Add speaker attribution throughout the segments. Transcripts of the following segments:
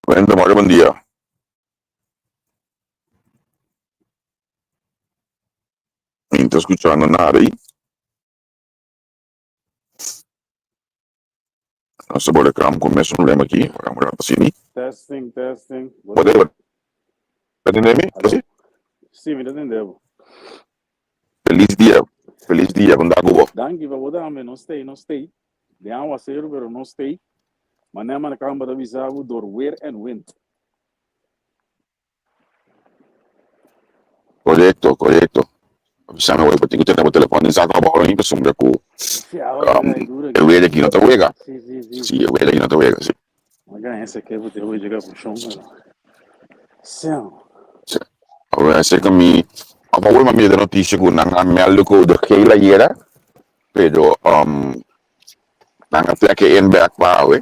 Speaker 1: Cuenta more bon dia. Mi ta escuchando nada ahí. Nos ta borde kam ku mes problema aki. Wak un rato asini.
Speaker 2: Testing, testing.
Speaker 1: Bo ta bo ta tende mi?
Speaker 2: Aló. Sí, mi ta tende bo.
Speaker 1: Feliz dia. Feliz dia. Kon ta ku bo?
Speaker 2: Danki pa bo tambe. Nos stay, nos stay. Den awaseru, pero nos stay. Manera mane kamba ta bisa bo door weer en wind.
Speaker 1: Korekto, korekto. Bisa mi bo tin ku tene bo telefòn den sako abou ahin pasobra ku
Speaker 2: Sí, awa ta kai duro
Speaker 1: e
Speaker 2: aki.
Speaker 1: wega aki no ta wega.
Speaker 2: Sí, sí, sí.
Speaker 1: Sí, e wega aki no ta wega, sí.
Speaker 2: Ma gana ese ke bo te hoy llega fushon, pero. Sí.
Speaker 1: Sí. Awor acerca mi, awor mi a mira den noticia ku nan a mèldu ku de geel ayera, pero Nan a trek e in bek pa awe.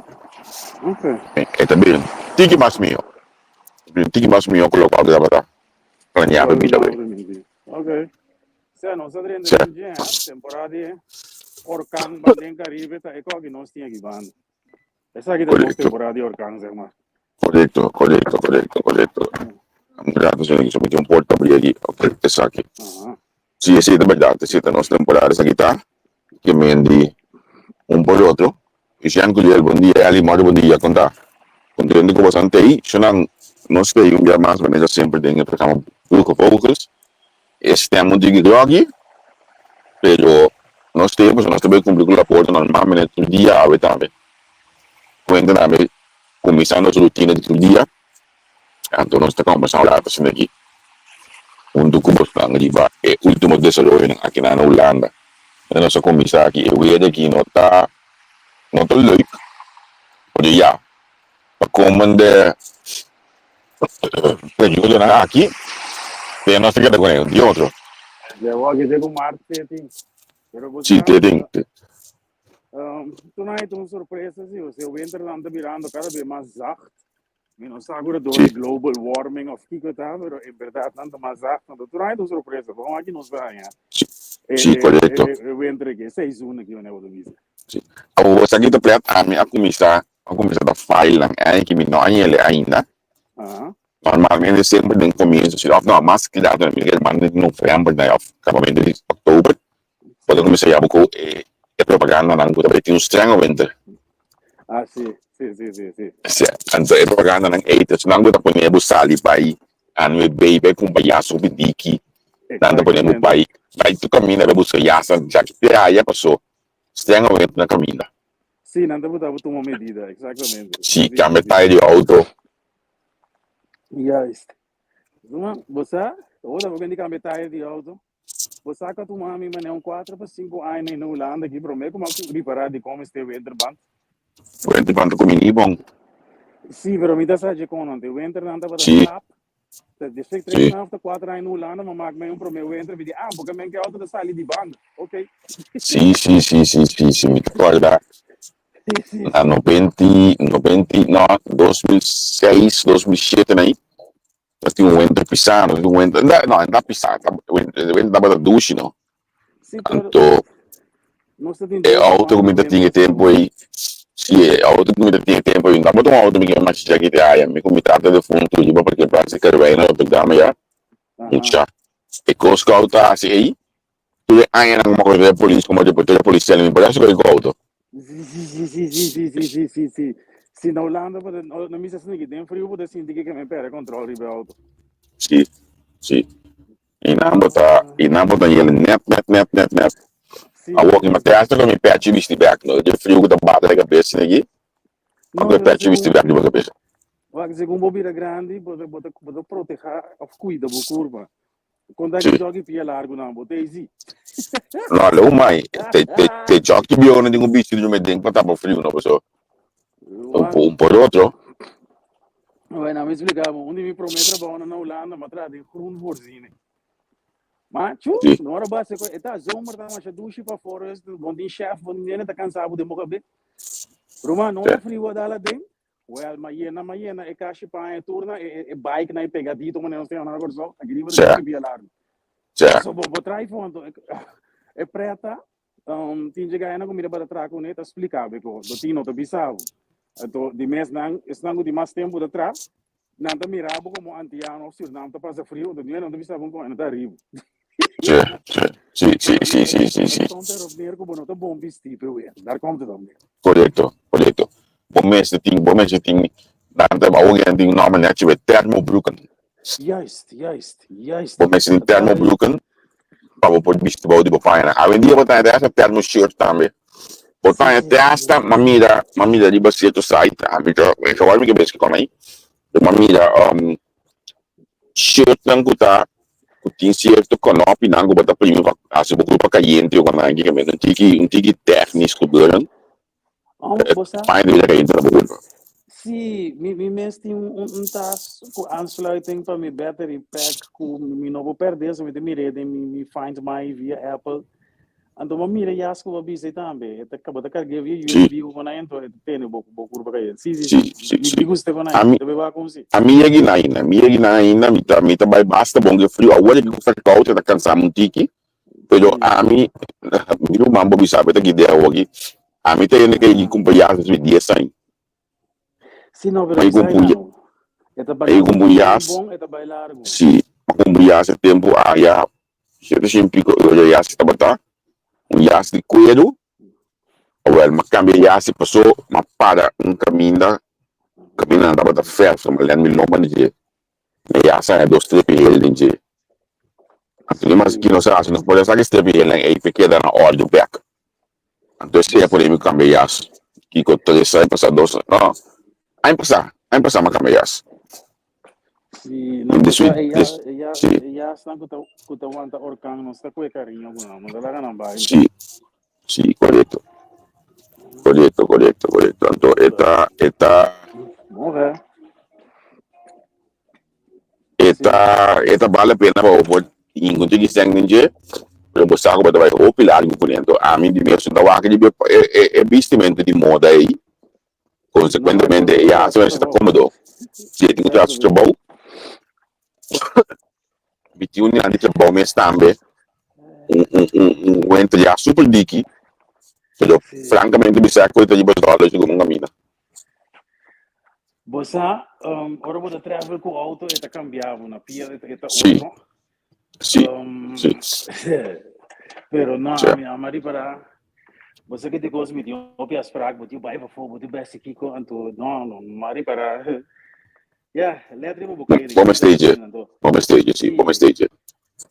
Speaker 1: E ta bin tiki mas miho. Bin tiki mas miho ku lokual ku tabata planeá pa bida awe.
Speaker 2: Ok. Sea, nos a drenta den dje, eh? Temporada di orkan ban den Caribe ta e koki nos tin aki banda. Esaki ta nos temporada di orkan, zeg maar.
Speaker 1: Korekto, korekto, korekto, korekto. Un rato sino ki meti un porta abri aki. Ok, esaki. Si, esei ta bèrdat. Esei ta nos temporada. Esaki ta ke men di un por otro. Jean Curiel, bon dia. Elly Mori, bon dia. Kon ta? Kontento ku boso tei. Shonan, nos tei un bia mas manera semper den e programa Vroege Vogels. E stem un tiki groggy, pero nos tei pasobra nos ta bai kumpli ku laporta normal manera tur dia awe tambe. Kuenta tambe kuminsá nos rutina di tur dia. Anto nos ta kombersá un rato asina aki huntu ku bosnan riba e último desaroyonan aki na Hulanda. Nos a kuminsá aki e weer aki no ta no ta leuk, pero ya pa komende periodonan aki te nos ta keda kuné un di otro.
Speaker 2: Ya bo aki te ku mart te tin. Pero bo
Speaker 1: Sí,
Speaker 2: sa
Speaker 1: te tin.
Speaker 2: Tonight un sorpresa si, o sea, winternan ta birando cada vez mas zacht. Mi no sa ku door di global warming of kiko ta, pero en berdad nan ta mas zacht. Anto tonight un sorpresa, bon aki nos ta haña.
Speaker 1: Sí, korekto.
Speaker 2: E winter aki, e seizoen aki wanneer bo ta bisa.
Speaker 1: Sí. Awor bo sa ki ta pret, ami a kuminsá, a kuminsá ta file nan ei ki mi no a yele ainda. Normalmente semper den komienso, si of no, mas kila mi ta kere manda den novèmber of kabamentu di òktober. Bo ta kuminsá yaba ku e propagandanan ku ta bai tin un strenge winter.
Speaker 2: Ah, sí, sí, sí, sí, sí.
Speaker 1: Sí, anto e propagandanan ei ta esnan ku ta pone bo sali bai anu e bei bai kumpra yas hopi diki. Nan ta pone bo bai bai tur kaminda bai buska yas nan djaki te haya paso strenge winter na kaminda.
Speaker 2: Sí, nan ta buta bo tuma medida, exactamente.
Speaker 1: Sí, kambia tayo di auto.
Speaker 2: Juist. Zuma, bo sa, ora bo kende kambia tayo di auto. Bo sa ka tuma mi manera un 4 pa 5 aña na Hulanda aki prome ku mi a ripará di kon mester winterband.
Speaker 1: Winterband ta kumini bon.
Speaker 2: Sí, pero mi ta sa dje kon anto. E winternan tabata slap. Ta despues tres aña of ta kuater aña na Hulanda mi a mak mi un prome winter mi di ah bo ke men ke auto ta sali di banda. Ok.
Speaker 1: Sí, sí, sí, sí, sí, sí, mi ta kòrda na noventi, noventi, no, 2006, 2007 na ei. Ta tin un wenter pisá, no tin un wenter, no, no ta pisá, ta wenter tabata dushi no.
Speaker 2: Sí, pero
Speaker 1: Anto
Speaker 2: nos ta tin
Speaker 1: e
Speaker 2: dos
Speaker 1: auto ku
Speaker 2: semana
Speaker 1: mi ta tin e
Speaker 2: winter
Speaker 1: tempu ei, si e auto ku mi ta tin e tempu ei, no tabata un auto mi ke machi chakiti aya, mi ku mi tata defuntu riba parkeerplaats di Karweina, Rotterdam ya, mucha. E kos ku auto a hasi ei, Tur e añanan ku mi a kore den polis komo reportero polisial mi por a hasi ku auto.
Speaker 2: Sí, sí, sí, sí, sí, sí, sí, sí, sí, sí. Si na Hulanda bo ta, no, no misa asina ki den friu bo ta sinti ke men perde control riba e auto.
Speaker 1: Sí, sí. I nan bo ta, i nan bo ta yele nèt, nèt, nèt, nèt, nèt.
Speaker 2: Sí,
Speaker 1: Awor
Speaker 2: sí,
Speaker 1: mi
Speaker 2: sí.
Speaker 1: ta hasta ku mi pechi bisti bèk no, den friu ku ta bate na kabes asina aki,
Speaker 2: No,
Speaker 1: mi ta
Speaker 2: pero
Speaker 1: pechi bisti
Speaker 2: segun,
Speaker 1: bèk riba kabes.
Speaker 2: wak, segun bo bira grandi, bo ta, bo ta, bo ta proteha of kuida bo kurpa. Konta ki joki pia largu nan bo Daisy.
Speaker 1: No, lo mai. Te te te joki bio no tin un bisti di me den pa tapa friu no paso. Un po un por otro.
Speaker 2: Bueno, mi explica bo. Un di mi prome trabou na Hulanda, m'a traha den groenvoorziening. Ma chu, no ora base ko eta zomer ta masha dushi pa forest, bon tin chef, bon tin nene ta kansa bo den bo kabe. Ruman, no ora friu a dal aden. Well, ma yena, ma yena e kashi paña tur na e, e bike na e pegadito manera nos ta yama na Kòrsou, aki riba ta joki bia largu. So bo bo trai fondo, e, e preta, um, tin dje gana ku mi tabata traha kuné ta splika bo ko, do tin no ta bisa bo. Anto di mes nan, esnan ku tin mas tempu ta traha, nan ta mira bo komo antiano òf Sürnam ta pasa friu, anto nan ta bisa bo kon e no ta ariba.
Speaker 1: Sí, sí, sí, sí, sí, sí, sí.
Speaker 2: Het komt erop neer ku bo no ta bon bistí pe weer. Daar komt het op neer.
Speaker 1: Korekto, korekto. Bo mester tin, bo mester tin, nan ta awor nan tin un nòmber nèchi wè, termobroeken.
Speaker 2: Juist, juist, juist.
Speaker 1: Bo mester tin termobroeken pa bo por bisti bou di bo pañanan. Awendia bo ta haña hasta termoshirt tambe. Bo ta haña te hasta, m'a mira, m'a mira riba sierto site, ami ta, mi ta wòrdu mi kabes kiko nan, pero m'a mira shirtnan ku ta, ku tin sierto kònòpinan ku bo ta primi pa hasi bo kurpa kayente o kònònan kiko, un tiki, un tiki tèknisch gebeuren.
Speaker 2: Oh, bo sa?
Speaker 1: Paña di bida kayente ta bo kurpa.
Speaker 2: Sí, mi, mi mes tin un, un, un tas ku aansluiting pa mi battery pack ku mi no por perde, so mi ta mir'é den mi, mi Find My via Apple. Anto bo mira jas ku bo bisa ei tambe, e ta, bo ta karg'é via
Speaker 1: Sí.
Speaker 2: USB ku konai, anto e ta tene bo, bo kurpa kayente. Sí, sí,
Speaker 1: Sí,
Speaker 2: sí.
Speaker 1: sí,
Speaker 2: Mi,
Speaker 1: sí.
Speaker 2: mi gusta konai,
Speaker 1: Ami,
Speaker 2: mi ta beba kon sí.
Speaker 1: ami yegi na ainda, mi yegi na ainda, mi ta, mi ta bai basta bon ku e friu. Awor ku verkoud e ta kansa mi un tiki, Pero
Speaker 2: Sí.
Speaker 1: ami, mi ruman bo bisa ta ki dia awoki, ami ta yende ke yi kumpra yas despues di dies aña.
Speaker 2: Sí, no, pero
Speaker 1: Ma yi
Speaker 2: bisa
Speaker 1: kumpra un
Speaker 2: no. E ta
Speaker 1: ma yi
Speaker 2: baga
Speaker 1: kumpra un
Speaker 2: bon
Speaker 1: yas,
Speaker 2: bon, e ta bai largu.
Speaker 1: si, ma kumpra un yas e tempu aya shete shen piko euro e yas tabata, un yas di kueru, awel ma kambia e yas paso ma para un kaminda, kamindanan tabata fèrs, ma lèn mi lomba na dje. Mi yas haña dos strepi hel den dje. Anto di mas ki nos a hasi, nos por a saka e strepi helnan ei pa e keda na òrdu bèk. Anto esei a pone mi kambia yas. Kiko tres aña pasá, dos, no, aña pasá, aña pasá mi a kambia yas.
Speaker 2: Sí, no,
Speaker 1: Des
Speaker 2: e yas, e yas,
Speaker 1: sí.
Speaker 2: e yasnan ku ta, ku ta wanta orkan, nos ta kue kariño ku nan, nos ta laga nan bai.
Speaker 1: Sí, sí, korekto. Korekto, korekto, korekto. Anto e ta, e ta.
Speaker 2: Oké.
Speaker 1: E ta, e ta bale pena pa bo por tin un tiki sèn den dje, pero bo sa ku bo ta bai hopi largu kuné. Anto ami di mes ta wak riba e, e, e bistimentu di moda ei, konsekuentemente e hasi mester ta kómodo. Si e tin ku traha su trabou, mi tin un nan di trabou mes tambe, un, un, un, un wenter ya super diki, pero frankamente bisa ku e ta riba dòler su komo kaminda.
Speaker 2: Bo sa, um, ora bo ta travel ku auto, e ta kambia bo na pia, e ta, e ta
Speaker 1: Sí,
Speaker 2: otro.
Speaker 1: sí,
Speaker 2: Um,
Speaker 1: sí.
Speaker 2: pero no,
Speaker 1: Sí.
Speaker 2: mi ama ripará. Bo sa ki kos mi tin hopi afspraak, bo tin bai pafó, bo tin besti kiko, anto no, no, ma ripará. Ja, let riba bo kleding.
Speaker 1: Bo mester dje, bo mester dje, sí, bo mester dje.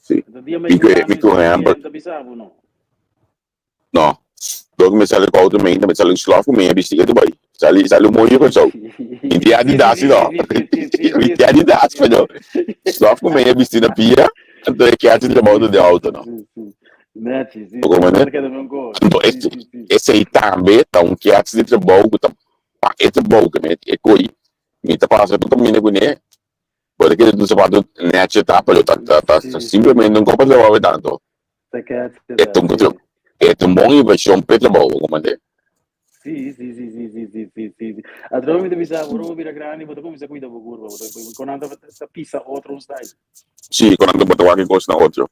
Speaker 1: Sí.
Speaker 2: Anto dia
Speaker 1: Mi ku, mi ku hember.
Speaker 2: ta bisa bo no.
Speaker 1: No. Dor ku mi sali ku auto mi mi sali ku slof ku mi e bisti ketu bai. Sali sali un moyo Kòrsou. Mi tin Adidas no. Mi tin Adidas pero slof ku mi e bisti na pia anto e kèchi di trabou den auto no.
Speaker 2: Nechi, si,
Speaker 1: Bo comprende? Anto esei tambe ta un kèchi di trabou ku ta pa e trabou ku mi e koi mi ta pasa tur kaminda kuné Bo ta kere tu sapato nechi ta, pero ta ta ta simplemente un kopa trabou e tanto. E ta un e ta un bon inversion p'e trabou, bo comprende?
Speaker 2: Sí, sí, sí, sí, sí, sí, sí, sí. Atrobe mi ta bisa, ora bo bira grandi, bo ta kuminsá kuida bo kurpa, bo ta kon nan ta ta pisa otro un style.
Speaker 1: Sí, kon nan ta bo ta wak e kos na otro.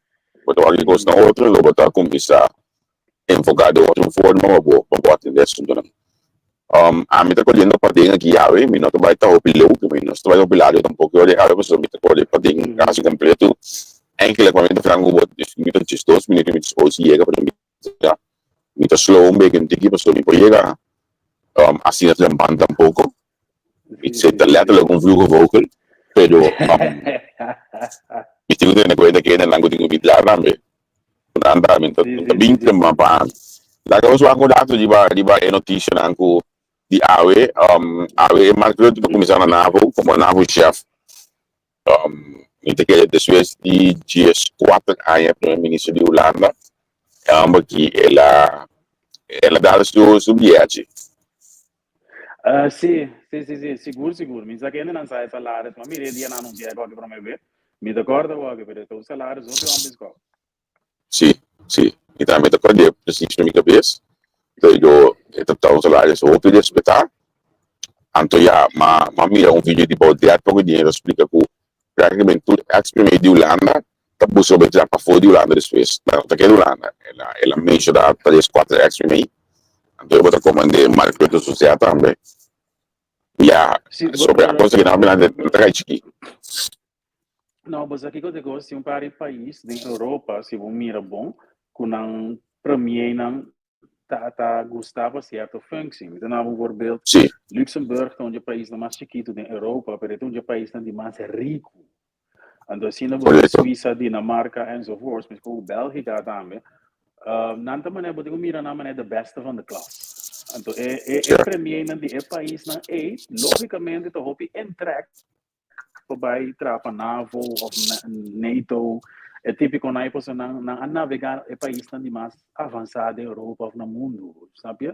Speaker 1: Bo ta wak e kos na otro, lo bo ta kuminsá enfoká den otro forma pa bo pa bo atendé asuntunan. Ami ta koriendo paden aki yawe, mi no ta bai ta hopi leu, mi no ta bai hopi largo tampoko ora yawe pasobra mi ta kore paden kasi kompleto. Enkele ku mi ta fran ku bo mi ta djes dos minuto mi ta suppose yega pero mi ta mi ta slow un beke un tiki pasobra mi por yega asina trempan tampoko. Mi ta ta letterlijk un vloege vogel pero mi tin ku tene kuenta ke hendenan ku tin ku bidla tambe. Nan ta mi ta ta bin trempan pa ami. Laga nos wak un rato riba riba e noticianan cu di awe. Awe e Mark Rutte ta cuminsa na NAVO como NAVO chef. Mi ta kere despues di 14 aña primer minister di Hulanda, e homber aki el a el a dal su su biachi.
Speaker 2: Sí, sí, sí, sí, sigur, sigur. Mi sa kende nan sa e salaris, ma mira e dia nan anuncia e koki prome be. Mi ta korda wak, pero e ta un salaris hopi homber skop.
Speaker 1: Sí, sí. Mi tambe ta kòrda e precies na mi kabes, pero e ta ta un salaris hopi respetá. Anto ya, m'a m'a mira un video di Baudet poko dia, e ta splika ku práktikamente tur èks prome di Hulanda ta buska pa traha pafó di Hulanda despues. Nan no ta keda Hulanda. El a el a menshoná tres, kuater èks prome. Anto e bo ta komand'é Mark Rutte su sea tambe. Ya,
Speaker 2: Si,
Speaker 1: sobre a
Speaker 2: pero,
Speaker 1: cosa que nan mirando ta kai chiki.
Speaker 2: No, bo sa kiko te kos, tin un par di pais den Europa, si bo mira bon, ku nan premiernan ta gusta pa sierto functie. Mi ta duna bo un voorbeeld. Luxemburg ta un dje paisnan mas chikitu den Europa, pero e ta un dje paisnan di mas riku. Anto asina bo tin Suiza, Dinamarca enzovoorts, mescos ku Belgica tambe. Nan ta manera, bo tin ku mira nan manera de beste van de klas. Anto e premiernan di e paisnan ei, logicamente ta hopi intrek pa bai traha pa NAVO of NATO, e típico nan ei pasobra nan a navega e paisnan di mas avansa den Europa of na mundu, snap je?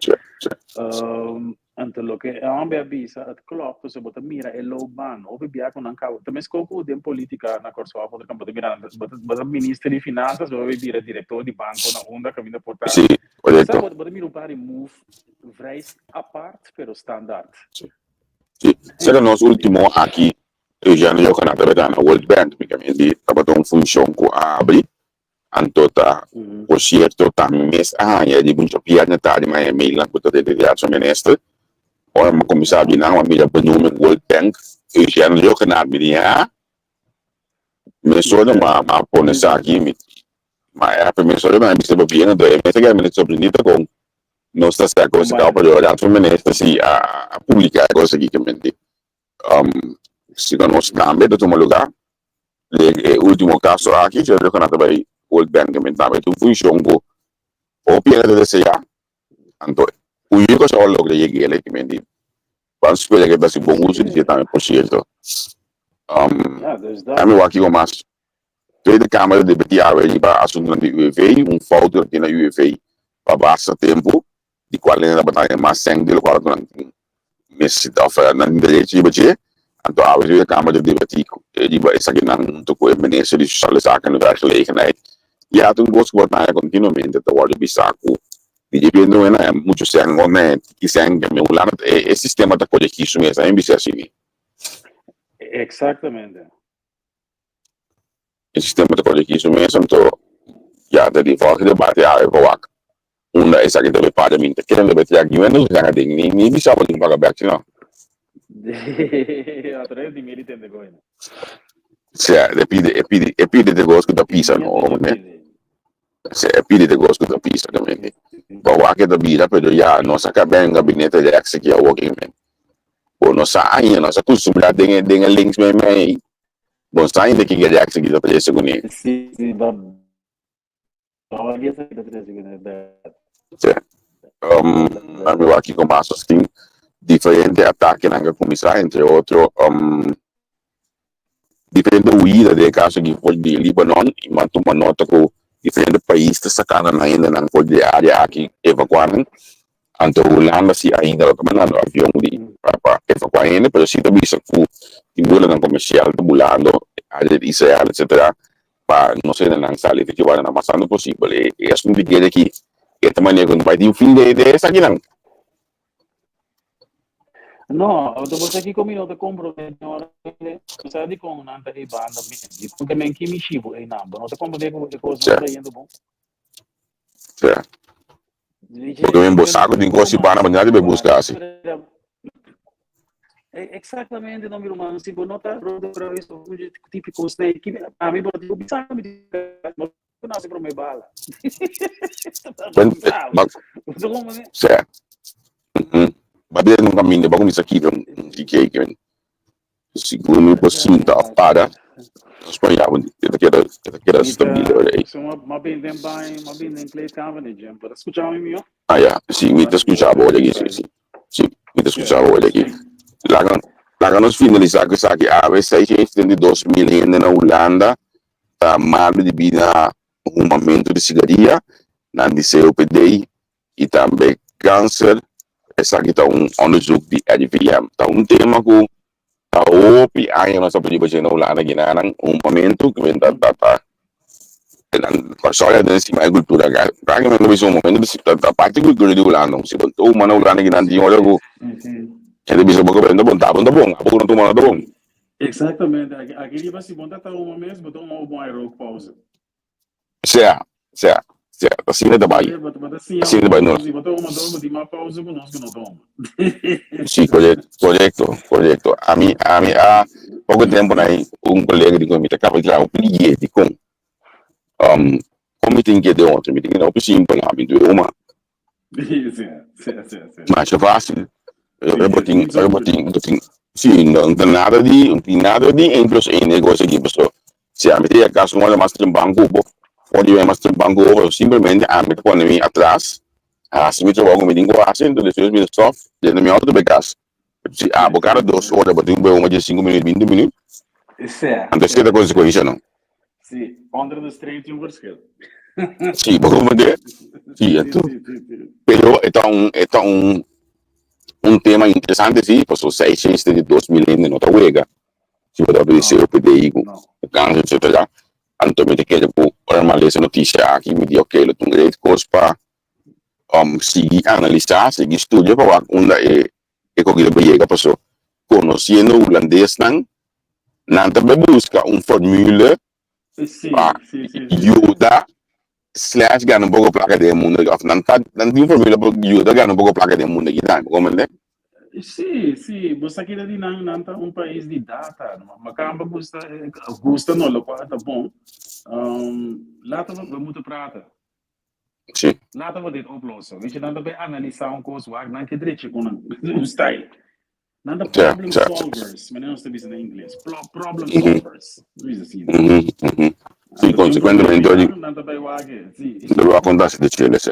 Speaker 2: Anto loke e homber a bisa het klopt, pasobra bo ta mira e loopbaan, hopi bia ku nan kaba, ta mes koko den politica na Kòrsou of otro kampo, bo ta mira bo ta minister di finansas, bo ta bira direktor di banko na unda kaminda por ta. Sa bo ta mira un par di move vrij apart pero standaard.
Speaker 1: Sí, sera nos último aki, Eugène Johanna tabata na World Bank, mi di tabata un funshon ku a abri, anto ta, por sierto, ta mi mes a haña riba un djabièrnè tardi mi a haña mailnan ku ta di Raad van Minister. Ora mi a kuminsá abri nan, mi a mira benoeming World Bank, Eugène Johanna, mi di, ha? Mesora mi a pone esaki, mi a app mesora, mi a bisa bo bien, anto e mes a keda mi sorprendí ta kon nos ta sa cosa cabo pero Raad van Minister si a publica e cosa aki kemente si no nos tambe ta tuma lugar den e ultimo caso aki si lo ta bay World Bank kemente tambe ta un funcion cu hopi hende ta desea anto uyu cosa a logra yeg'e kemente ban spera ke ta haci bon uso di dje tambe por cierto ami wak kico mas. Tweede Kamer ta debati awe riba asuntunan di UWV, un fout ku ta tin na UWV pa basta tempu, di kual hende tabata haña mas sèn di lokual ku nan tin nesesidat òf nan tin derecho riba dje. Anto awe Tweede Kamer ta debati riba esakinan huntu ku e Minister di Sociale Zaken en Werkgelegenheid. Ya ta un kos ku bo ta haña kontinuamente ta wòrdu bisa ku di dje biendo nan haña muchu sèn òf nan haña tiki sèn, kende Hulanda e sistema ta koregí su mes, a mi bisa asina.
Speaker 2: Exactamente.
Speaker 1: E sistema ta corrigi su mes, anto ya ta di volgende debate awe pa wak unda esaki ta bay para. Mi ta kere ta bay traha kimen nos gana den ni bisa bo tin paga bek si no.
Speaker 2: Atra di miri tende goy no.
Speaker 1: Sea e pide e pide e pide te gos ku ta pisa no ne. Sea e pide te gos ku ta pisa tambe. Pa wak e ta bira pero ya nos a cambia un gabinete rechts aki awor kimen. Bo no sa ainda nos a custumbra den e den e links mei mei. Bon sa ainda ki reactie ki ta trece kuné.
Speaker 2: Sí, sí, ba ba ki ta trece kuné bèt.
Speaker 1: Sí. Um, mi wak kiko mas nos tin diferente atakenan ka kuminsá, entre otro um, diferente huida den e kaso aki for di Libanon i mi a tuma nota ku diferente pais ta sakando nan hendenan for di e área aki evakuá nan. Anto Hulanda si ainda lo ta mandando avion di pa evacuá hende, pero si ta bisa cu tin buelonan comercial ta bulando área di Israel etcetera pa nos hendenan sali efectivo nan mas tanto posibel. E e asunto di guera aki e ta manera cu no bai tin fin de de esakinan.
Speaker 2: No, anto bo sa kiko mi no ta comprende ora bo sa dikon nan ta e banda mes, dikon ke men kimi shibo einan, bo no ta comprende ku e kos no ta bayendo bon.
Speaker 1: Sí. Porque men bo sa ku tin kos si pana, bo nadie bai buska asi.
Speaker 2: Exactamente, no, mi ruman. Si bo no ta rond kruis of un típico snake, a mi bo digo bisa mi no nase prome bala.
Speaker 1: Sí. Ba bira nunca minde, ba kuminsa kibra un tiki ei. Sigur mi por sinta of para, nos por ya, e ta keda, e ta keda stabil ora ei.
Speaker 2: So ma bin den baño, ma bin den kleedkamer di gym. Bo ta skucha mi mihó?
Speaker 1: Ah ya, si, mi ta skucha bo ora aki, si, si. Si, mi ta skucha bo ora aki. Laga, laga nos finalisá ku esaki. Awe 672,000 hende na Hulanda ta malu debí na humamentu di sigaria, nan di COPD i tambe kanser. Esaki ta un onderzoek di RIVM. Ta un tema ku ta hopi aña nos a pidi pa dje na Hulanda ginanan un momentu ku men ta ta ta nan Kòrsou ya den sima e kultura práktikamente ta bisa un momentu ta ta parti kultura di Hulanda. Si bo tuma na Hulanda ginan tin ora ku hende bisa bo ku ta bon ta bon ta bon abo ku no tuma no ta bon.
Speaker 2: Exactamente. Aki riba si bo ta tuma mes bo ta un bon rookpauze.
Speaker 1: Sea, sea. Sea, asina ta bai. Asina ta bai nos. Sí, correcto, correcto, correcto. Ami, ami a poco tempo na un colega di con mi ta caba di traha un plie di con. Um, con mi tin ke de otro, mi tin ke hopi simpel, mi due uma. Masha fácil. Ora tin, ora tin, tin, sí, no ta nada di, no tin nada di één plus één negocio aki, paso si ami ta yega cas un ora mas trempan cu bo, for di mas trempan cu bo, simplemente ami ta pone mi atras, haci mi trabao cu mi tin cu haci, enton despues mi ta stop, drenta mi auto bay cas. Si abo cada 2 ora bo tin cu bay uma di 5 minuut, 20 minuut, anto esey ta consecuencia no.
Speaker 2: Sí, onder de streep tin un verschil.
Speaker 1: Sí, bo comprende? Sí, anto, pero e ta un, e ta un, un tema interesante sí, pasobra 672 mil hende no ta wega. Si bo ta papia di COPD ku kanser etcetera. Anto mi ta kere ku ora mi a lesa e notisia aki mi di ok lo ta un great kos pa sigui analisá, sigui studia pa wak unda e e koki ta por yega paso konosiendo hulandesnan nan ta bai buska un formule pa yuda slash gana un poko plaka den e mundo aki of nan ta nan tin un formule pa yuda gana un poko plaka den e mundo aki tambe bo comprende?
Speaker 2: Sí, sí, bo sa keda di nan, nan ta un pais di data. Makamba gusta, gusta no, lokual ta bon. Later we moeten praten. Laten we dit oplossen. Weet je, nan ta bay analisa un kos wak, nan ke drechi ku nan un style. Nan ta problem solvers, manera nos ta bisa na ingles. Problem solvers. Nos bisa asina.
Speaker 1: Sí, consecuentemente ora
Speaker 2: Nan ta bay wak e, sí.
Speaker 1: Nan ta bay wak kon ta hasi de chile, sí.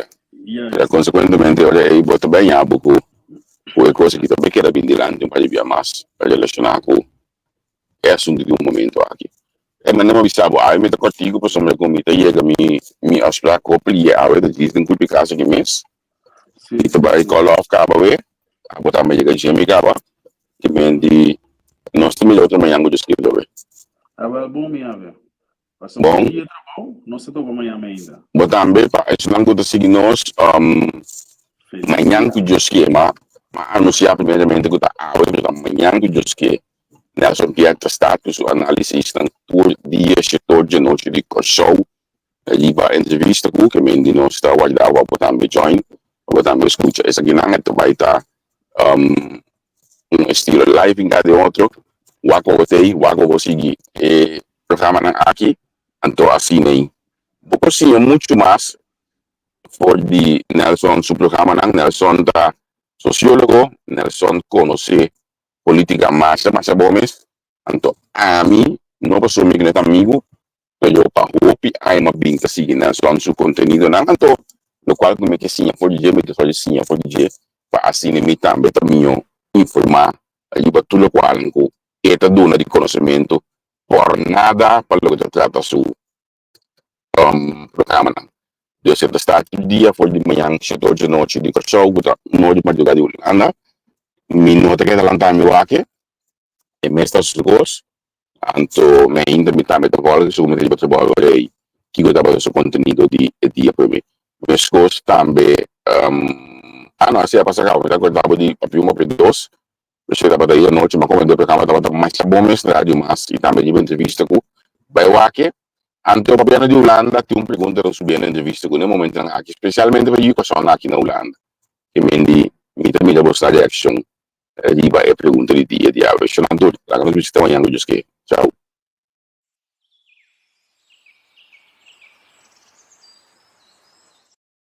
Speaker 1: Consecuentemente ora ei bo ta bay ña bo ku e kos aki ta bay keda bin dilanti un par di bia mas relashoná ku e asuntu di un momento aki. E manera mi a bisa bo, awe mi ta kòrtiku pasobra ku mi ta yega mi mi afsprak hopi lie awe ta djis den kulpa di kas aki mes. Mi ta bai call off kaba awe, abo tambe yega dje mi kaba, ki men di nos ta mira otro mañan ku Dios kere awe.
Speaker 2: Awel bon mi awe. Pasa un bon dia trabou, nos ta topa mañan ainda.
Speaker 1: Bo tambe pa esnan ku ta sigui nos, mañan ku Dios ke, ma ma anunsiá primeramente ku ta awe, pero ta mañan ku Dios ke. Nelson Pierre ta start ku su análisisnan tur dia shetor djanochi di Kòrsou riba entrevista ku ke men di nos ta warda pa bo tambe join, pa bo tambe skucha esakinan. E ta bai ta un estilo live in kada e otro. Wak pa bo t'ei, wak pa bo sigui e programanan aki. Anto asin'ei bo por siña muchu mas for di Nelson su programanan. Nelson ta sosiólogo, Nelson konosé politica masha masha bo mes, anto ami no pasobra mi no ta amigo, pero pa hopi aña mi a bin ta sigui Nelson su contenidonan, anto locual cu mi ke siña for di dje mi ta for di siña for di dje pa asina mi tambe ta miyo informa riba tur locual cu e ta duna di conocemento por nada pa loke ta trata su programanan. Dus e ta sta tur dia for di mañan shete ocho nochi di Kòrsou ku ta un or di madrugá di Hulanda. Mi no ta keda lanta mi wak e mes ta su kos. Anto mi ainda mi tambe ta vòlga segun mi ta riba trabou awor ei kiko tabata su kontenido di e dia promé. Meskos tambe ah no así a pasa kaba mi ta akorda bo di papia un papia dos Mesé tabata ei anochi, ma como e programa tabata masha bon mes radio mas y tambe riba entrevista cu bay wak. Anto gobierno di Hulanda tin un pregunta lo subi na entrevista cu na e momentonan aki, specialmente pa yu persona aki na Hulanda. Ke men di mi ta mira bo sta reaccion riba e pregunta di dia di awe. Shonantur, laga nos bisita mañan cu Dios ke.